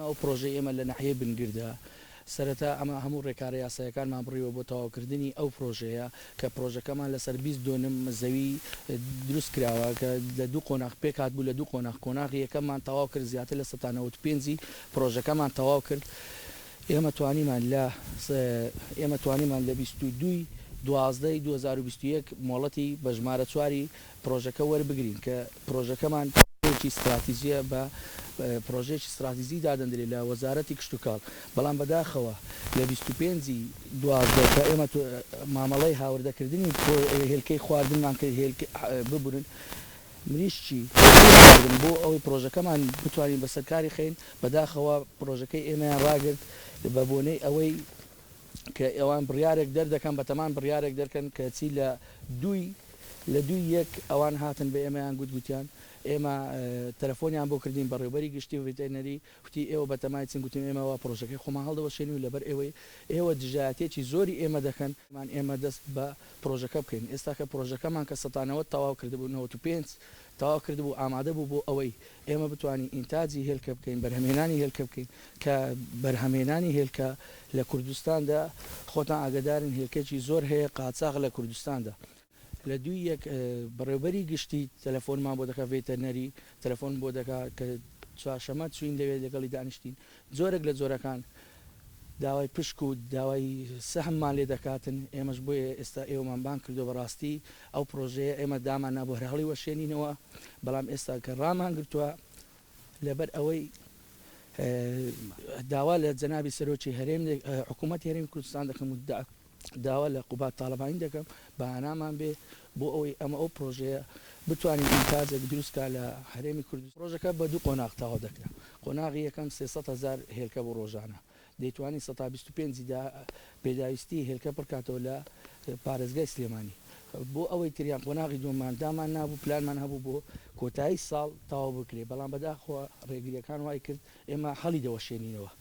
ئەو پرۆژەی ئێمە لە ناحیەی بنگردە، سەرەتا ئەمە هەموو ڕێکارە یاساییەکانمان بڕیوە بۆ تەواوکردنی ئەو پرۆژەیە کە پرۆژەکەمان لەسەر 20 دۆنم زەوی دروست کراوە کە لە دوو قۆناغ پێکهاتبوو لە دوو قۆناغ، قۆناغی یەکەممان تەواو کرد زیاتر لە 95% ی پرۆژەکەمان تەواو کرد. ئێمە توانیمان لە ئێمە توانیمان لە 22 ی 12 ی 2021 مۆڵەتی بە ژمارە چواری پرۆژەکە وەربگرین کە پرۆژەکەمان پرۆژەیەکی ستراتیجیە بە پرۆژەیەکی ستراتیجی دادەندرێت لە وەزارەتی کشتوکاڵ بەڵام بەداخەوە لە 25 ی 12 کە ئێمە مامەڵەی هاوردەکردنی هێلکەی خواردنمان کرد هێلکە ببورن مریشکی خواردن بۆ ئەوەی پرۆژەکەمان بتوانین بەسەر کاری خەین بەداخەوە پرۆژەکەی ئێمەیان ڕاگرت بە بۆنەی ئەوەی کە ئەوان بڕیارێک دەردەکەن بەتەمان بڕیارێک دەرکەن کە چی لە دووی لە دووی یەک ئەوان هاتن بە ئێمەیان گوت گوتیان ئێمە تەلەفۆنیان بۆ کردین بەڕێوبەری گشتی ڤێتێرنەری کوتی ئێوە بەتەمای چن گوتم ئێمە وا پرۆژەکەی خۆمان هەڵدەوەشێنین و لەبەر ئێوەی ئێوە دژایەتیەکی زۆری ئێمە دەکەن ئێمە دەست بە پرۆژەکە بکەین ئێستا کە پرۆژەکەمان کە 90% تەواو کردبوو 95 تەواو کردبوو ئامادە بوو بۆ ئەوەی ئێمە بتوانین ئینتاجی هێلکە بکەین، بەرهەمهێنانی هێلکە بکەین، کە بەرهەمهێنانی هێلکە لە کوردستاندا خۆتان ئاگەدارن هێلکەکی زۆر هەیە قاچاغ لە کوردستاندا. لە دووی یەک بەڕێوبەری گشتی تەلەفۆنمان بۆ دەکا ڤێتەرنەری تەلەفۆن بۆ دەکا کە چوارشەمە چوین لەوێ لەگەڵی دانیشتین جۆرێک لە جۆرەکان داوای پشک و داوای سەهممان لێ دەکاتن، ئێمەش بۆیە ئێستا ئێوەمان بانگ کردووە، بەڕاستی ئەو پڕۆژەیە ئێمە دامان نابوو هەر هەڵیوەشێنینەوە، بەڵام ئێستا کە ڕامان گرتووە لەبەر ئەوەی داوا لە جەنابی سەرۆکی هەرێم حکوومەتی هەرێمی کوردستان دەکەم و داوا لە قوباد تاڵەبانی دەکەم بە هانامان بێ بۆ ئەوەی ئەمە ئەو پڕۆژەیە بتوانین ئینتاجێک دروست کا لە هەرێمی کوردستان. پڕۆژەکە بە دوو قۆناغ تەواو دەکرا، قۆناغی یەکەم 300 هەزار هێلکە بوو ڕۆژانە، دەیتوانی 25% ی پێداویستی هێلکە پڕکاتەوە لە پارێزگای سلێمانی. بۆ ئەوەی تریان قۆناغی دووەممان دامان نابوو، پلانمان هەبوو بۆ کۆتایی ساڵ تەواو بکرێ، بەڵام بەداخەوە ڕێگرییەکان وای کرد ئێمە هەڵیدەوەشێنینەوە.